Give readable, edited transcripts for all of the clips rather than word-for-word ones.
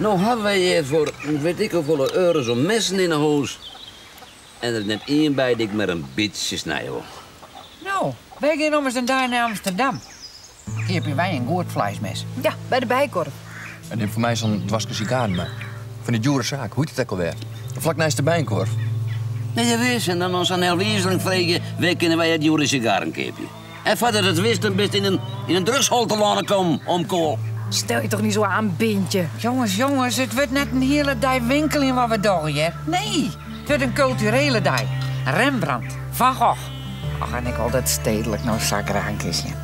No hawwe wy hjir foar wit ik hoefolle euro's oan messen yn 'e hûs en der is net ien by dy't ik mar in bytsje snije wol. No, wy gean ommers in dei nei Amsterdam. Keapje wy in goed fleismes. Ja, by de Bijenkorf. En nim foar my sa'n doaske sigaren mei. Fan dy djoere saak, hoe hjit it ek alwer? Flak neist de Bijenkorf. Ja, jawis, en dan oan sa'n healwizeling freegje, wêr kinne wy hjir djoere sigaren keapje? En foardat it wist, dan bist yn in, yn in drugshol telâne kommen, omkoal. Stel je toch niet zo aan, Bintje. Jonges, jonges, it wurdt net in hiele dei winkeljen wat we dogge hjir. Nee, it wurdt in kulturele dei. Rembrandt, Van Gogh. Och, en ik wol dat stedelijk no sa graach in kear sjen.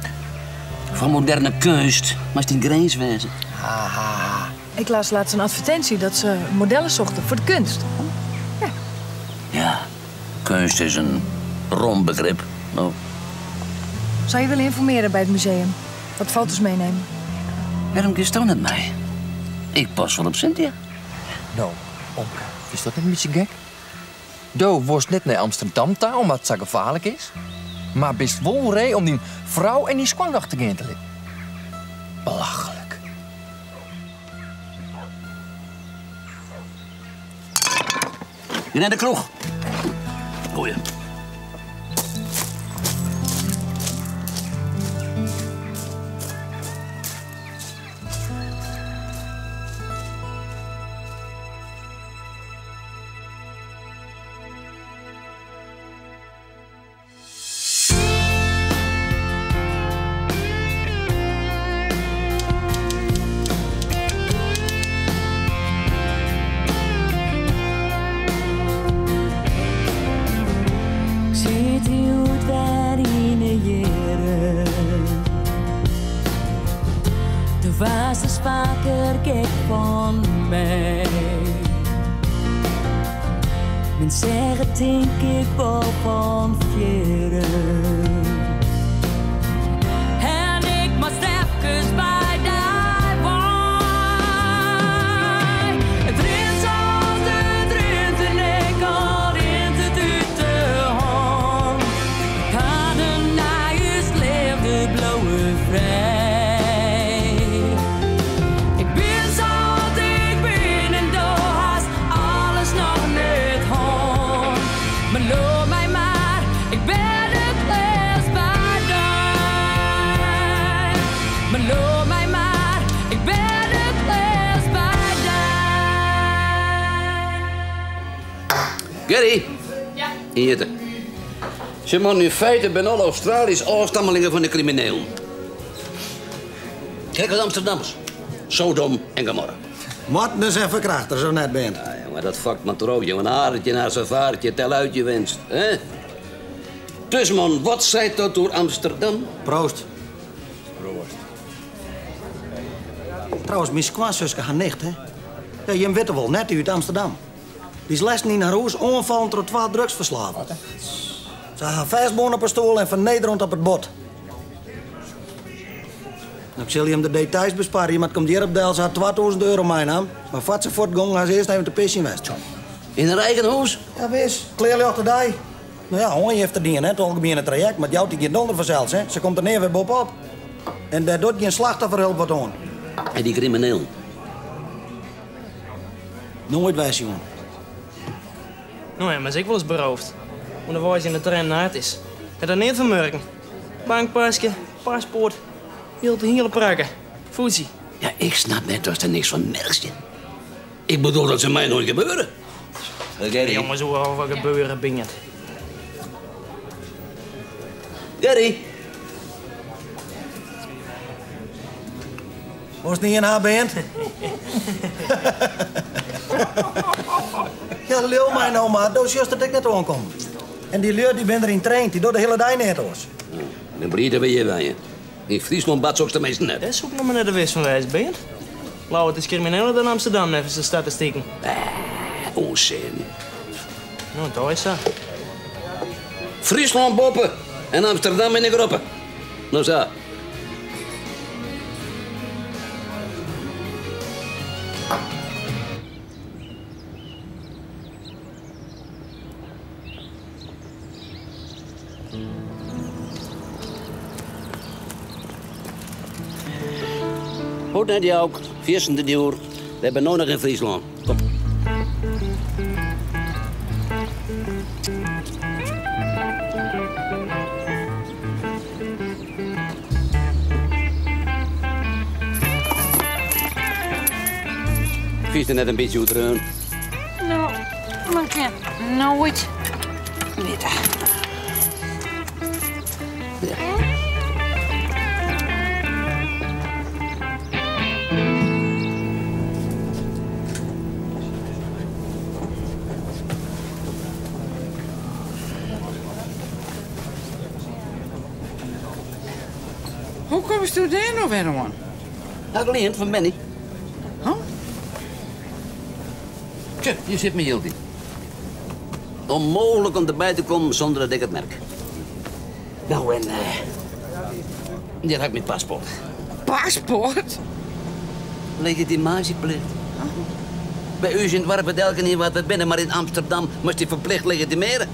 Foar moderne keunst moatst yn Grins wêze. Ha, ha, ha. Ik las laatst een advertentie dat ze modellen zochten voor de kunst. Ja. Ja, keunst is in rom begrip, no. Zou je willen informeren bij het museum? Wat foto's meenemen? Wêrom giesto net mei? Ik pas wol op Cynthia. No, omke, fynst dat net in bytsje gek? Do wolst net nei Amsterdam ta omdat it sa gefaarlik is, mar bist wol ree om dyn frou en dyn skoandochter gean te litten. Belachlik. Gean nei de kroech. Goeie. Ik sit hjoed wer yn 'e jierren. Do waardst ris faker gek fan my. Men seach it tink ik wol fan fierren. En ik moast efkes by dy wei. It rint sa't it rint en ek al rint it út de hân. De paden nei ús leafde bliuwe frij. Ik bin sa't ik bin en do hast alles noch net hân. Mar leau my mar, ik bin it leafst by dy. Mar leau my mar, ik bin it leafst by dy. Gerry! Ynjitte. Sjoch man, yn feite binne alle Australyske ôfstammelingen fan de kriminelen. Krekt as Amsterdammers. Sodom en Gomorra. Moardners en ferkrachters, of net, Bint? Ja, jonge, dat fakt moat der ook, jonge. In aartje naast een vaartje, tel uit je winst. Hè? Dus man, wat seit dat oer Amsterdam? Proost. Trouwens, myn skoansuske har nicht, hè? Ja, jim witte wol, Nettie út Amsterdam. Dy is lêsten yn har hûs oanfallen troch twa drugsferslaafden. Se ha har fêstbûn op 'e stoel en fernedere oant op it bot. No, ik sil jim de details besparje, mar it komt hjirop del, se ha 2000 euro meinaam. Mar foar't se fuortgongen, ha se earst even te pisjen west. Yn har eigen hûs? Ja, wis. Klearljochte dei. No ja, oanjefte dien, hè, it algemiene trajekt, mar it jout dy gjin donder fansels, hè. Se komt der nea wer boppe-op. En dêr docht gjin slachtofferhulp wat oan. En dy kriminelen? Noait wer sjoen. No ja, mar is ek wolris beroofd. Underweis yn de tram nei Artis. Hat der neat fan murken. Bankpaske, paspoart, jild de hiele prakke. Foetsie. Ja, ik snap net datst der niks fan merkst. Ik bedoel, dat soe my noait gebeure. Gerry. Jonges, oeral wat gebeure bingert. Gerry. Wolst ien ha, Bernd? Ja, leau my no mar, do sjochst it ek net oankommen. En dy lju dy binne deryn traind, dy dogge de hiele dei neat oars. Ik bin bliid dat we hjir wenje. Yn Fryslân bart soks teminsten net. Dêr soe ik noch mar net wis fan wêze, Bernd. Ljouwert is krimineler dan Amsterdam neffens de statistiken. Eh, ûnsin. No, dat is sa. Fryslân boppe en Amsterdam yn de groppe. No sa. Goed net, Jouk. Fierstente djoer. We binne no noch yn Fryslân. Kom. Fynst it net in bytsje oerdreaun? No, man kin noait witte. Ja. Hoe komsto dêr no wer oan? Ha ik leand fan Benny. Huh? Tsje, hjir sit myn jild yn. Onmogelijk om derby te kommen sûnder dat ik it merk. No en hjir ha ik myn paspoart. Paspoart? Legitimaasjeplicht. By ús yn it doarp wit elkenien wa't we binne, mar yn Amsterdam moatst dy ferplicht legitimearje.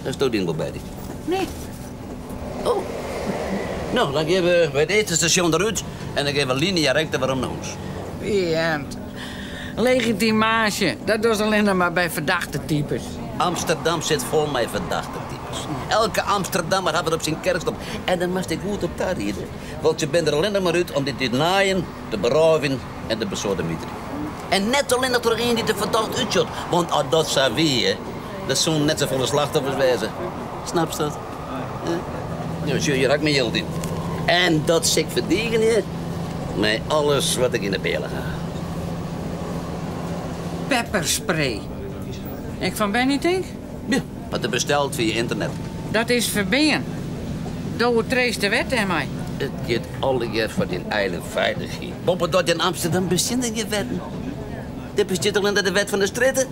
Hasto dyn wol by dy? Nee. Oh. No, dan gean we by it earste stasjon derút en dan gean we linea recta werom nei hûs. Beant. Legitimaasje, dat dochst allinnich mar by ferdachte types. Amsterdam sit fol mei ferdachte types. Elke Amsterdammer hat wat op syn kerfstok. En dêr moatst dy goed op tariede, want se binne der allinnich mar út om dy te naaien, te berôvjen en te besoademiterjen. En net allinnich troch ien dy't der fertocht útsjocht, want as dat sa wie, dan soenen net safolle slachtoffers wêze. Snapst dat? Ja, sjoch, hjir ha ik myn jild yn. En dat sil ik ferdigenje mei alles wat ik yn 'e bealch ha. Pepperspray. Ek fan Benny tink? Ja, hat er besteld fia ynternet. Dat is ferbean. Do oertrêdst de wet dêrmei. It giet allegear foar dyn eigen feilichheid. Boppedat yn Amsterdam bestean der gjin wetten. Der bestiet allinnich de wet fan de strjitte.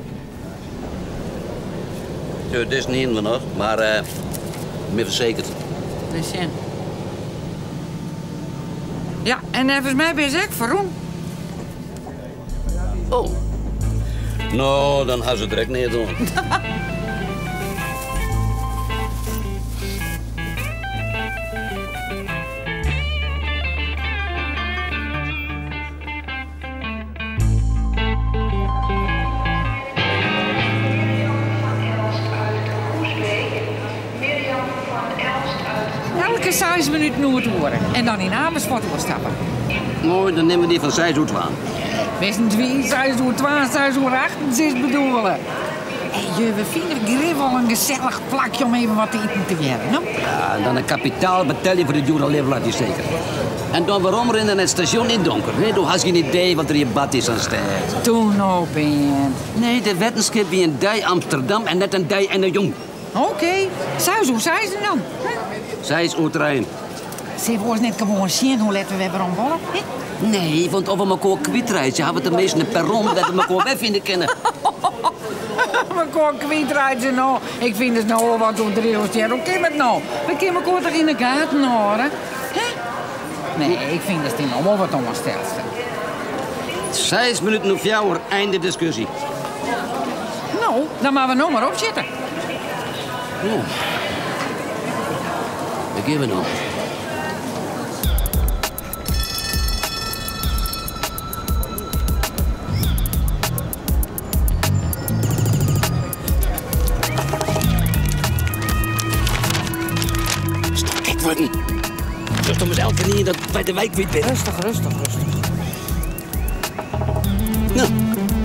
Sjoch, dizze hienen we noch, mar bin fersekerd. Ris sjen. Ja, en neffens my binne se ek ferrûn. Oh. No, dan ha se der ek neat oan. Elke seis minuten oer it oere en dan yn Amersfoart oerstappe. Moai, dan nimme we dy fan seis oer twa. Bist in dwiis, seis oer twa, seis oer achten silst bedoele. Hé, je, we fine grif wol in gesellich plakje om even wat te iten tegearre, no? Ja, en dan in kapitaal betelje foar de djoere livelatjes seker. En dan weromrinne nei it stasjon yn it donker. Nee, do hast gjin idee wat der hjir bard yn sa'n stêd. Toe no, Beant. Nee, de weddenskip wie in dei Amsterdam en net in dei en in jûn. Oké, seis oer seizen dan. Seis oer trijen. Sille we oars net gewoan sjen hoe let we wer werom wolle? Hè? Nee, want as we mekoar kwytreitsje, hawwe teminsten in perron dêr't we mekoar wer fine kinne. Mekoar kwytreitsje no? Ik fyn it no wol wat oerdriuwst hear. Hoe kin it no? We kinne mekoar toch yn 'e gaten hâlde? Hè? Nee, ik fyn datst dy no wol wat oanstelst. Seis minuten oer fjouwer, einde diskusje. No, dan moatte we no mar opsjitte. Ja. Dêr gean we no. Stop gek wurden. Sjochst ommers elkenien dat wy de wei kwyt binne. Rêstich, rêstich, rêstich. No,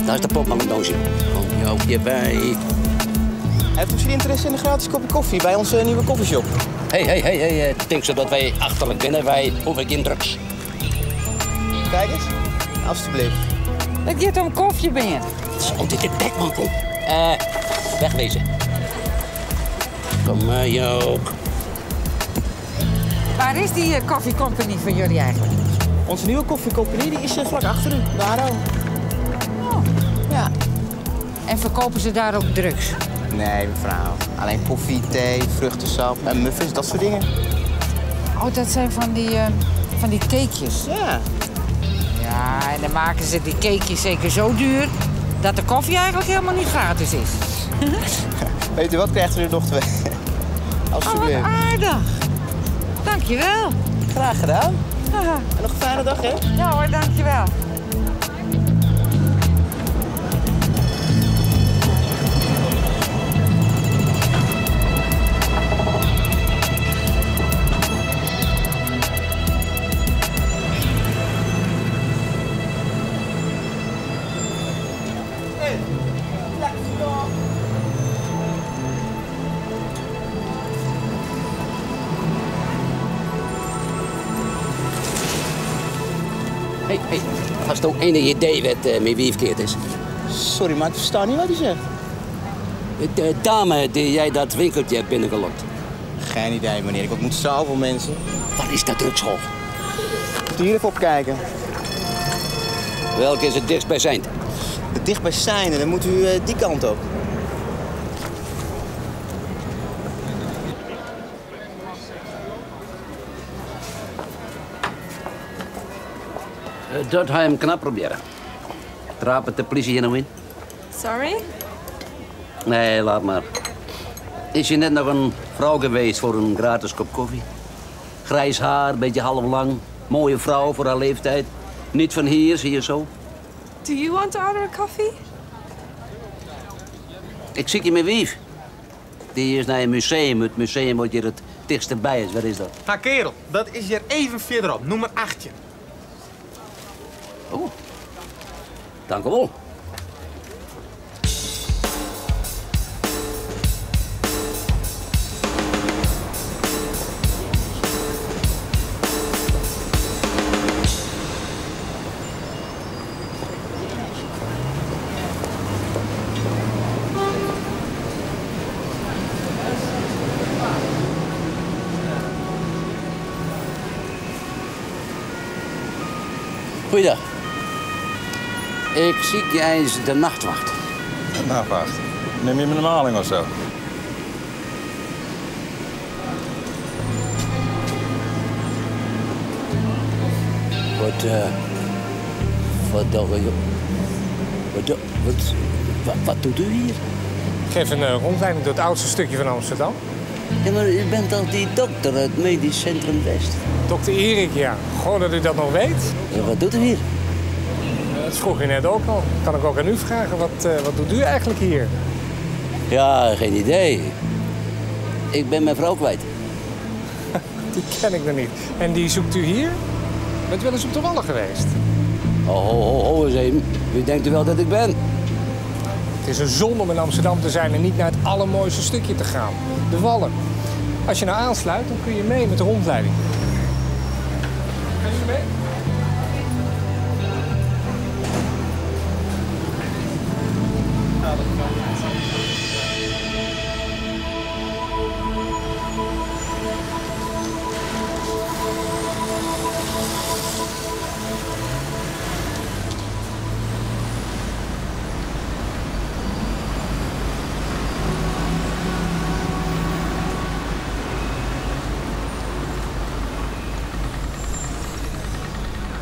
daar is de pop mar in doosje. Kom Joukje by. Heeft u misschien interesse in een gratis kopje koffie bij onze nieuwe koffieshop? Hey, hey, hey, hey, eh, tinksto dat wy achterlik binne? Wy hoege gjin drugs. Kijk eens, alstublieft. It giet om kofje, Beant. Het is altyd de dekmantel. Eh, wegwezen. Kom maar, Jook. Waar is die eh, koffiecompany van jullie eigenlijk? Onze nieuwe koffiecompany die is eh, vlak achter u, daar al. Oh. Ja. En verkopen ze daar ook drugs? Nee, mevrouw. Alleen koffie, thee, vruchtensap en muffins, dat soort dingen. Oh, dat zijn van die, eh, van die cakejes. Ja. Ja, en dan maken ze die cakejes zeker zo duur dat de koffie eigenlijk helemaal niet gratis is. Weet u wat, krijgt u er nog twee. Oh, wat Alsjeblieft. aardig. Dankjewel. Graag gedaan. En nog een fijne dag, hè? Ja hoor, dankjewel. Hey, hey, hasto ienich idee wêr't myn wiif keard is? Sorry, mar ik fersta net wat u zegt. De dame die jij dat winkeltje hebt binnengelokt. Geen idee, meneer. Ik ontmoet zoveel mensen. Waar is dat drugshol? Moet u hier even opkijken. Welke is het dichtstbijzijnd? Het dichtstbijzijnde, dan moet u die kant op. Dat ga je hem knap proberen. Trapen de politie hier nou in? Sorry? Nee, laat maar. Is je net nog een vrouw geweest voor een gratis kop koffie? Grijs haar, beetje half lang. Mooie vrouw voor haar leeftijd. Niet van hier, zie je zo. Do you want to order a coffee? Ik zie je mijn wief. Die is naar een museum. Het museum wat hier het dichtst bij is. Waar is dat? Ha, kerel, dat is hier even verderop. Nummer 8. Oh, dank u wel. Goeiedag. Ik zie jij eens de nachtwacht. De nachtwacht? Neem je me een maling of zo? Wat, wat, wat, wat, wat, wat doet u hier? Ik geef een rondleiding door het oudste stukje van Amsterdam. Ja, maar u bent al die dokter uit het Medisch Centrum West. Dokter Erik, ja. Goh, dat u dat nog weet. Ja, wat doet u hier? Dat vroeg u net ook al. Kan ik ook aan u vragen, wat doet u eigenlijk hier? Ja, geen idee. Ik ben mijn vrouw kwijt. Die ken ik nog niet. En die zoekt u hier? Bent u wel eens op de Wallen geweest? Oh, ho, ho, ho eens even. Wie denkt u wel dat ik ben? Het is een zonde om in Amsterdam te zijn en niet naar het allermooiste stukje te gaan. De Wallen. Als je nou aansluit, dan kun je mee met de rondleiding. Gaan jullie mee?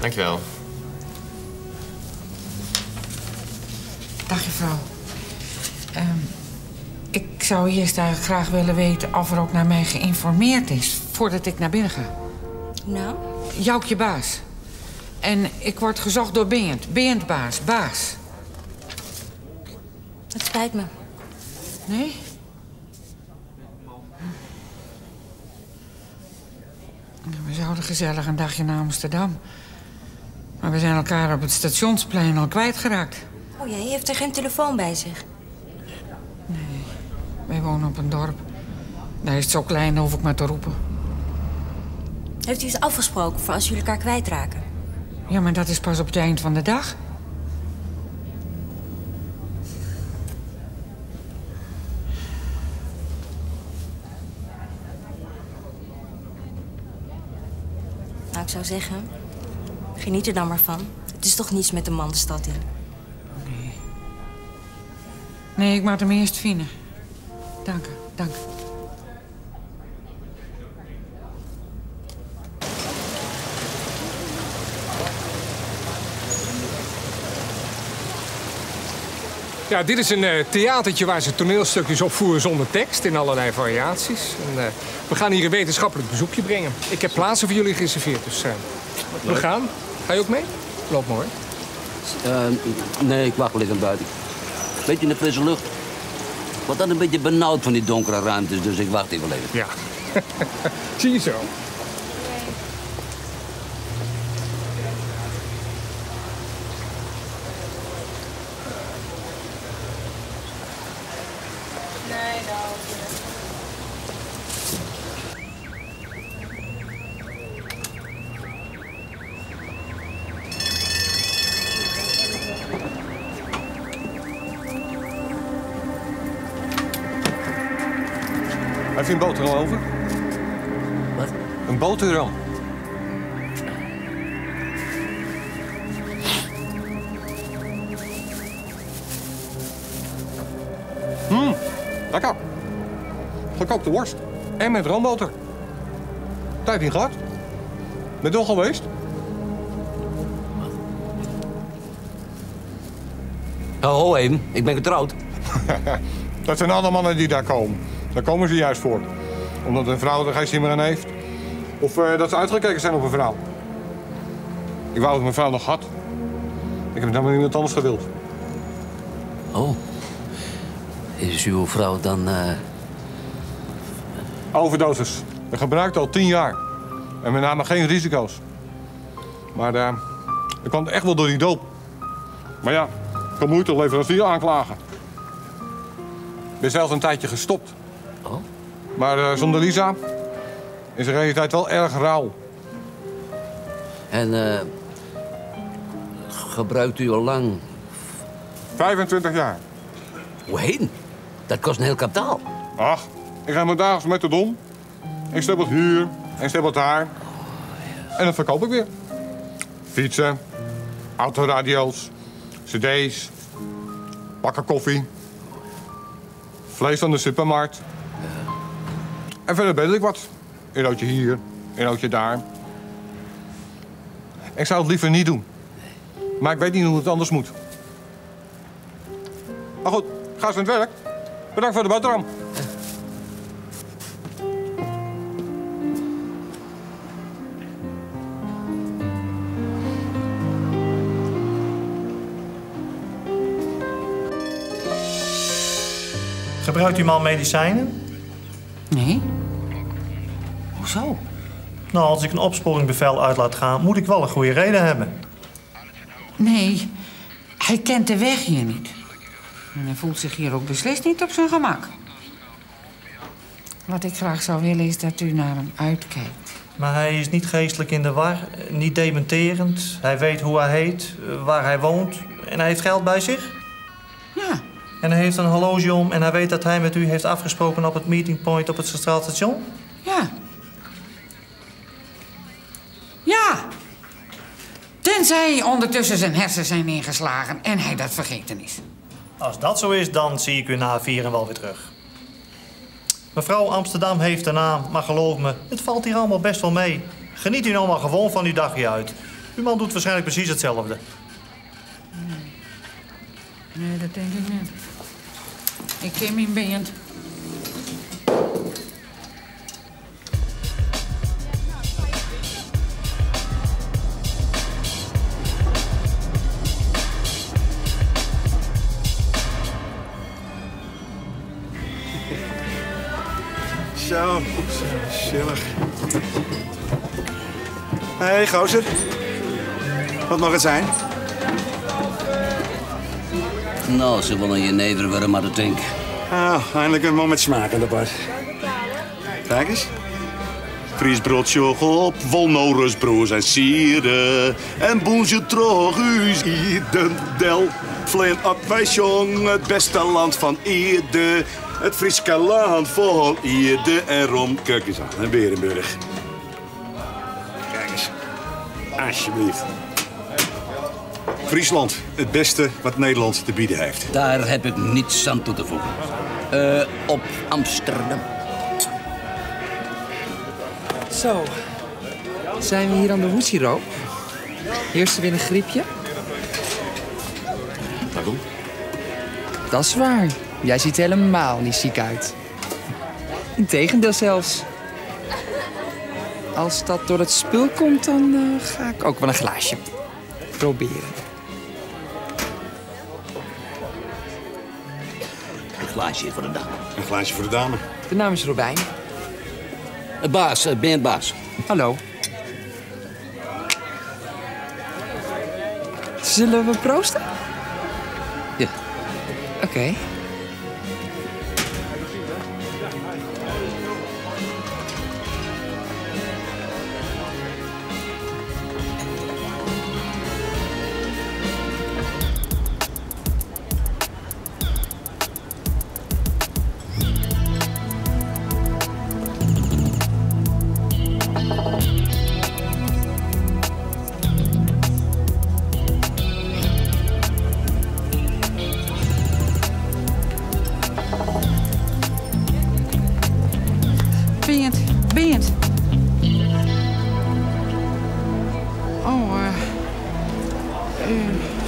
Dankjewel. Dag, juffrouw. Ik zou eerst eigenlijk graag willen weten of er ook naar mij geïnformeerd is voordat ik naar binnen ga. Nou? Joukje Baas. En ik word gezocht door Berend. Berend Baas. Baas. Het spijt me. Nee? We zouden gezellig een dagje naar Amsterdam. Maar we zijn elkaar op het stationsplein al kwijtgeraakt. Oh jee, heeft er geen telefoon bij zich? Nee, wij wonen op een dorp. Daar is het zo klein, hoef ik maar te roepen. Heeft u iets afgesproken voor als jullie elkaar kwijtraken? Ja, maar dat is pas op het eind van de dag. Nou, ik zou zeggen, geniet er dan maar van. Het is toch niets met de man de stad in. Nee. Nee, ik moet hem eerst vinden. Dank u, dank u. Ja, dit is een theatertje waar ze toneelstukjes opvoeren zonder tekst in allerlei variaties. En, we gaan hier een wetenschappelijk bezoekje brengen. Ik heb plaatsen voor jullie gereserveerd, dus we gaan. Ga je ook mee? Loop maar, hoor. Nee, ik wacht wel even buiten. Beetje in de frisse lucht. Ik word dan een beetje benauwd van die donkere ruimtes, dus ik wacht even. Ja. Zie je zo. Heb je een boterham over? Wat? Een boterham. Lekker. Gekookte worst. En met roomboter. Tijd niet gehad. Ben je al geweest? Oh, ho even, ik ben getrouwd. Dat zijn alle mannen die daar komen. Daar komen ze juist voor. Omdat een vrouw er geen zin meer aan heeft. Of dat ze uitgekeken zijn op een vrouw. Ik wou dat mijn vrouw nog had. Ik heb helemaal niemand anders gewild. Oh. Is uw vrouw dan... Overdosis. We gebruikten al 10 jaar. En we namen geen risico's. Maar dat kwam echt wel door die doop. Maar ja, ik kan moeite leverancier aanklagen. Ik ben zelfs een tijdje gestopt. Oh? Maar zonder Lisa is de realiteit wel erg rauw. En gebruikt u al lang? 25 jaar. Hoe heen? Dat kost een heel kapitaal. Ach, ik ga mijn dagelijks met de dom. Ik step wat huur en step wat daar. En dat verkoop ik weer. Fietsen, autoradio's, cd's, bakken koffie, vlees van de supermarkt. En verder bedel ik wat. Een roodje hier, een roodje daar. Ik zou het liever niet doen. Maar ik weet niet hoe het anders moet. Maar goed, ga eens aan het werk. Bedankt voor de boterham. Gebruikt uw man medicijnen? Nee. Hoezo? Nou, als ik een opsporingbevel uit laat gaan, moet ik wel een goede reden hebben. Nee, hij kent de weg hier niet. En hij voelt zich hier ook beslist niet op zijn gemak. Wat ik graag zou willen is dat u naar hem uitkijkt. Maar hij is niet geestelijk in de war, niet dementerend. Hij weet hoe hij heet, waar hij woont en hij heeft geld bij zich? Ja. En hij heeft een horloge om en hij weet dat hij met u heeft afgesproken op het meeting point op het Centraal Station? Ja. Ja. Tenzij ondertussen zijn hersens zijn ingeslagen en hij dat vergeten is. Als dat zo is, dan zie ik u na 4 wel weer terug. Mevrouw, Amsterdam heeft een naam, maar geloof me, het valt hier allemaal best wel mee. Geniet u nou maar gewoon van uw dagje uit. Uw man doet waarschijnlijk precies hetzelfde. Nee, dat denk ik niet. Ik ken mijn band. Zo, gezellig. Hé, hey, gozer. Wat mag het zijn? Nou, ze willen je jenever maar de tank. Ah, eindelijk een man met smaak aan de bar. Kijk eens. Fries broodje op, volnorus broers en sieren. En boenje trog u del. Vleen op wij jong, het beste land van Ierde. Het Frieske land vol Ierde en Rom. Kijk eens aan, en Berenburg. Kijk eens. Alsjeblieft. Friesland, het beste wat Nederland te bieden heeft. Daar heb ik niets aan toe te voegen. Op Amsterdam. Zo, zijn we hier aan de hoesiroop? Heerst er weer een griepje? Waarom? Dat is waar. Jij ziet helemaal niet ziek uit. Integendeel zelfs. Als dat door het spul komt, dan ga ik ook wel een glaasje proberen. Een glaasje voor de dame. Een glaasje voor de dame. De naam is Robijn. Baas, ben baas. Hallo. Zullen we proosten? Ja. Oké. Okay.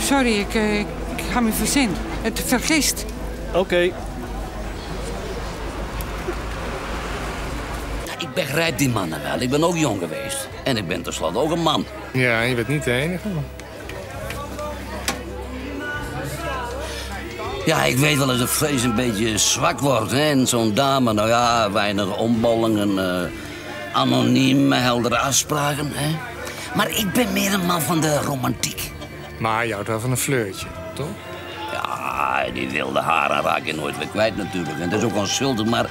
Sorry, ik, eh, ik ha my fersind. It fergist. Oké. Ik begrijp die mannen wel. Ik ben ook jong geweest. En ik ben tenslotte ook een man. Ja, je bent niet de enige. Ja, ik weet wel dat het vlees een beetje zwak wordt. Hè? En zo'n dame, nou ja, weinig omballingen, eh anoniem, heldere afspraken. Hè? Maar ik ben meer een man van de romantiek. Maar je houdt wel van een fleurtje, toch? Ja, die wilde haren raak je nooit weer kwijt natuurlijk. En dat is ook onschuldig, maar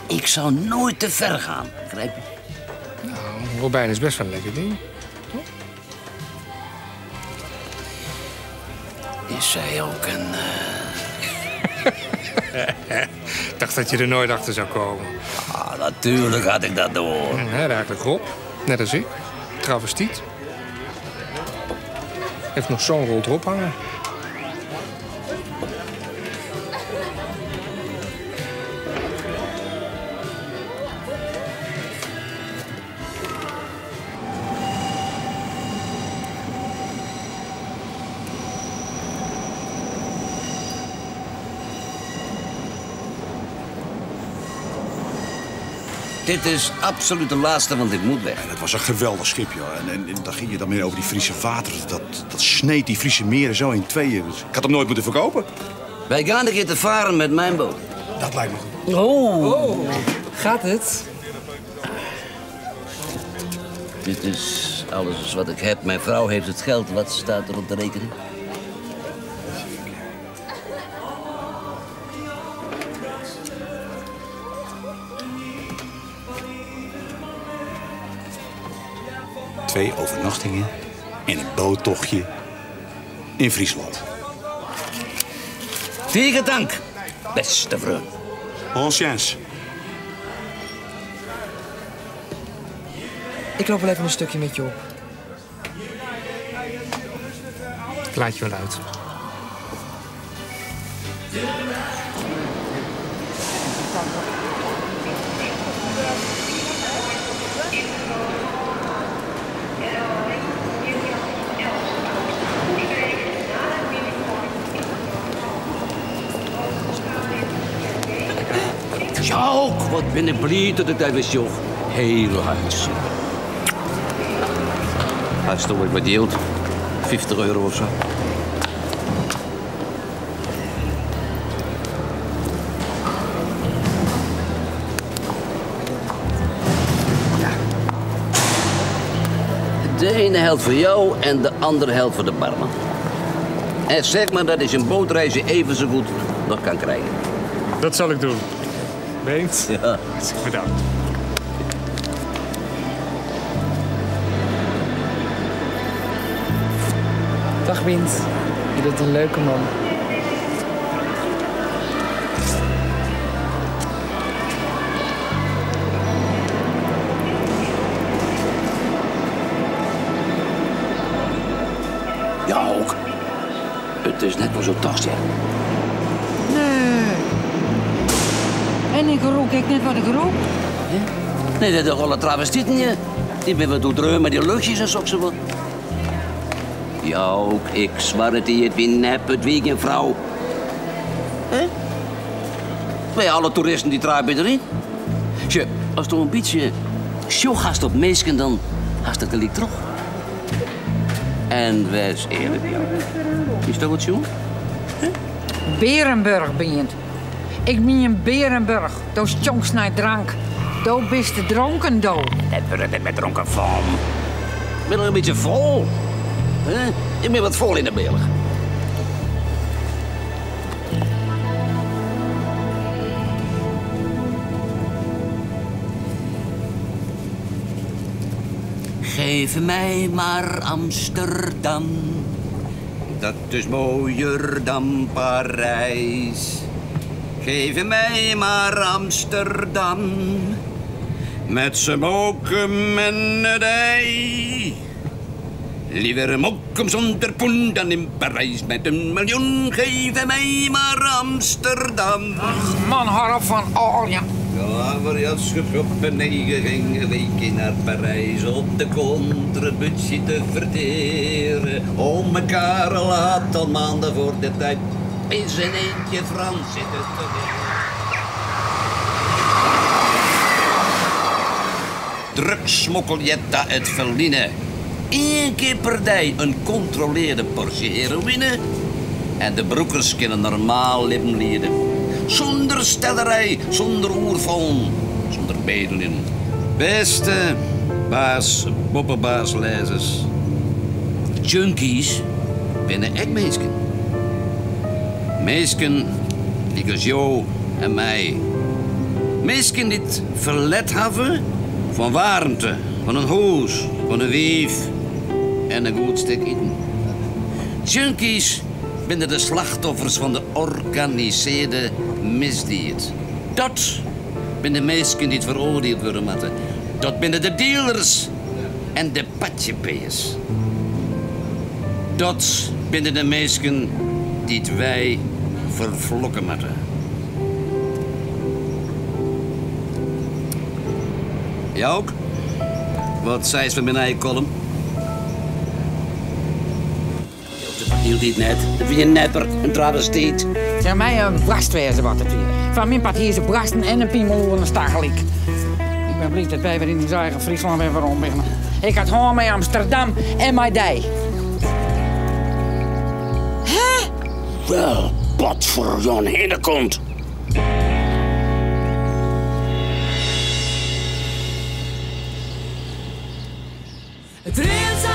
ik zou nooit te ver gaan. Begrijp je? Nou, Robijn is best wel een lekker ding. Is zij ook een... Ik dacht dat je er nooit achter zou komen. Ah, natuurlijk had ik dat door. Ja, eigenlijk Rob, net als ik. Travestiet. Heeft nog zo'n rol erop hangen. Dit is absoluut de laatste, want ik moet weg. Dat was een geweldig schip, joh. En, en, en dan ging je dan meer over die Friese wateren. Dat, dat sneed die Friese meren zo in tweeën. Dus ik had hem nooit moeten verkopen. Wij gaan een keer te varen met mijn boot. Dat lijkt me goed. Oh. Gaat het? Dit is alles wat ik heb. Mijn vrouw heeft het geld. Wat staat er op de rekening? Twee overnachtingen en een boottochtje in Friesland. Tegen dank, beste vriend. Bon chance. Ik loop wel even een stukje met je op. Ik laat je wel uit. Sjouk, wat ben ik blij dat ik daar weer joch. Heel hartstikke. Hartstikke wat deelt. 50 euro of zo. Ja. De ene helft voor jou en de andere helft voor de barman. En zeg maar dat is een bootreisje even zo goed nog kan krijgen. Dat zal ik doen. Beent? Ja. Bedankt. Dag Wint. Je bent een leuke man. Ja, ook. Het is net wel zo'n tas, hè. Nee. En ik rook ik net wat ik rook. Nee, dat is alle travestieten, ja. Die ben wat doet met die luchtjes en zo wat. Ja, ook. Ik zwaar het hier, het wie nep, het wie geen vrouw. Hè? Wij alle toeristen die draaien erin. Tje, als je een beetje sjogast op meesken, dan hast het gelijk terug. En wees eerlijk, ja. Is dat wat, jongen? Berenburg ben je. Ik ben een Berenburg. Do stonks naar drank. Do bist de dronken, do. Dat wordt het met dronken van. Ik ben nog een beetje vol. Hè? Ik ben wat vol in de beelg. Geef mij maar Amsterdam. Dat is mooier dan Parijs. Geef mij maar Amsterdam. Met z'n mokum en het ei. Liever een mokum zonder poen dan in Parijs met een miljoen. Geef mij maar Amsterdam. Man, hou op van oh, ja. Klaverjasgroep negen ging een weekje naar Parijs om de contributie te verteren. Ome Karel had al maanden voor de tijd in zijn eentje Frans zitten te Drugsmokkeljetta uit Verline. Eén keer per dag een controleerde portie heroïne. En de broekers kunnen normaal leven leiden. Zonder stellerij, zonder oerval, zonder bedelen. Beste baas, boppenbaas, lezers. Junkies binnen echt mensen. Mensen die als jou en mij. Mensen die het verlet hebben van warmte, van een hoes, van een wief en een goed stuk eten. Junkies binnen de slachtoffers van de organiseerde misdaad. Dat binnen de mensen die het veroordeeld worden moeten. Dat binnen de dealers en de patjepeers. Dat binnen de mensen die het wij vervlokken moeten. Jou ook? Wat zei ze van mijn eigen column? Hield dit net. Dat vind je een nepper, een travestiet. Zeg mij een worstwezen wat het hier. Van mijn part hier is een borsten en een piemel en een stagelijk. Ik ben blij dat wij weer in onze eigen Friesland weer waarom beginnen. Ik had gewoon mee Amsterdam en mijn dij. Wel, wat voor Jan Hinnekont. Het rint